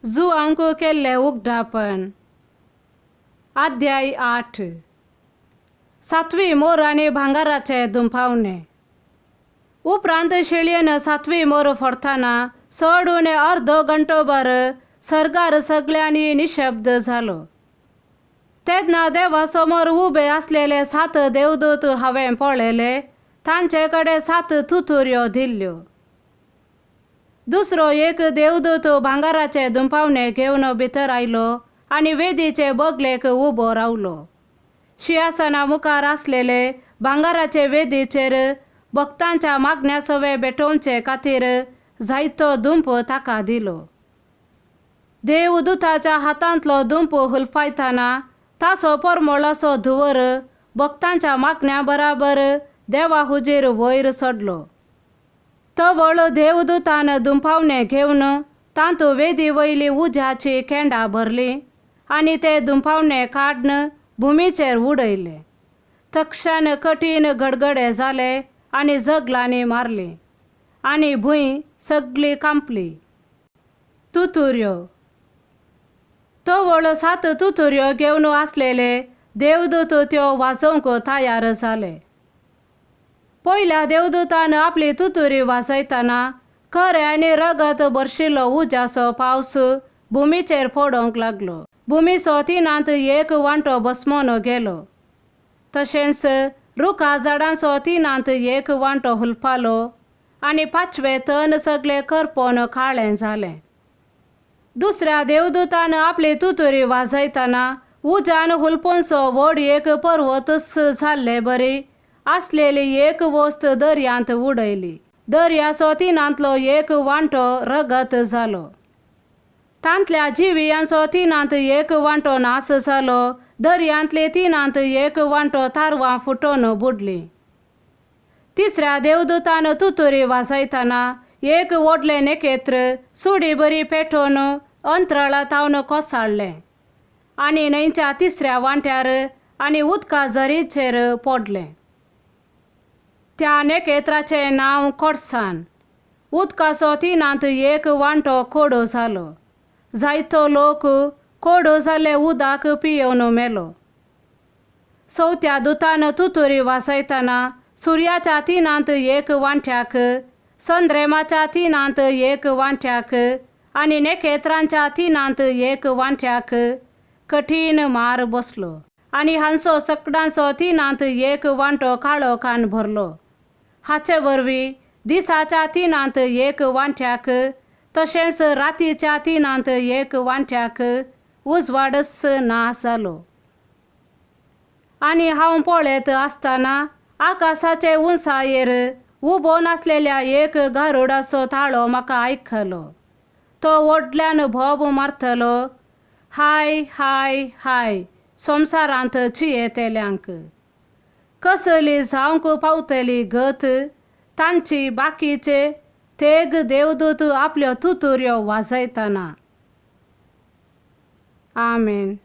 जुवांक केल्लें उगडापण. अध्याय 8. सातवी मोर आनी भांगराचे दुंपावणे. उपरांत शेळयेन सातवी मोर फोडटना चड उणें अर्दो घंटोभर सर्गार सगळ्यांनी निशब्द जालो. तेन्ना देवा समोर उबे आसलेले 7 देवदूत हांवें पळयले. तांचे कडेन 7 तुतुऱ्यो दिल्ल्यो. दुसरो एक देवदूत भांगराचे दुंपावणे घेवन भितर आयलो आनी वेदीचे बगलेक उबो रावलो. शिंयासना मुखार आसलेले भांगराचे वेदीचेर भक्तांच्या मागण्या सवे भेटोवचे खातीर जायतो दुंप ताका दिलो. देवदूताच्या हातांतलो दुंप हुलपायतना ताचो परमळाचो धुंवर भक्तांच्या मागण्या बराबर देवा हुजीर वयर चडलो. तवळ देवदूतान दुंपावणे घेवन तांतू वेदी वयली उज्याची केंडां भरली आनी ते दुंपावणे काडून भुमीचेर उडयले. तक्षण कठीण गडगडे जाले आनी जगलांनी मारली आनी भूंय सगळी कांपली. तुतुऱ्यो. तवळ 7 तुतुऱ्यो घेवन आसलेले देवदूत त्यो वाजोवंक तयार जाले. पयल्या देवदूतान आपली तुतुरी वाजयतना खरें आनी रगत भरशिल्लो उज्याचो पावस भुमीचेर पडोवंक लागलो. भुमीचो 1/3 वांटो भस्मोन गेलो. तशेंच रुखा झाडांचो 1/3 वांटो हुलपालो आनी पांचवे तण सगळे करपोन काळें जालें. दुसऱ्या देवदूतान आपली तुतुरी वाजयतना उज्यान हुलपोनचो व्हड एक पर्वतच जाल्ले बरी आसलेली एक वस्त दर्यांत उडयली. दर्याचो 1/3 वांटो रगत जालो. तांतल्या जिवियांचो 1/3 वांटो नाश जालो. दर्यांतले 1/3 वांटो तारवां फुटोवन बुडली. तिसऱ्या देवदूतान तुतुरी वाजयतना एक व्हडलें नखेत्र सुडी बरी पेटोवन अंतराळा तावन कोसळ्ळें आनी न्हंयच्या तिसऱ्या वांट्यार आनी उदका झरीचेर पडलें. त्या नखेत्राचें नांव कोडसान. उदकाचो 1/3 वांटो कोडो जालो. जायतो लोक कोडो जाल्लें उदक पियेवन मेलो. चवथ्या दुतान तुतुरी वाजयतना सुर्याच्या 1/3 वांट्याक, चंद्रेमाच्या 1/3 वांट्याक आनी नखेत्रांच्या 1/3 वांट्याक कठीण मार बसलो आनी हांचो सगळ्यांचो 1/3 वांटो काळोखान भरलो. हाचे वरवीं दिसाच्या 1/3 वांट्याक तशेंच रातीच्या 1/3 वांट्याक उजवाडच ना जालो. आनी हांव पळयत आसतना आकाशाचे उंचायेर उबो नासलेल्या एक गारुडाचो ताळो म्हाका आयकलो. तो व्हडल्यान बोब मारतलो, हाय हाय हाय संवसारांत जियेतल्यांक कसली जावंक पावतली गत तांची बाकीचे तेग देवदूत आपल्यो तुतुऱ्यो वाजयतना. आमेन.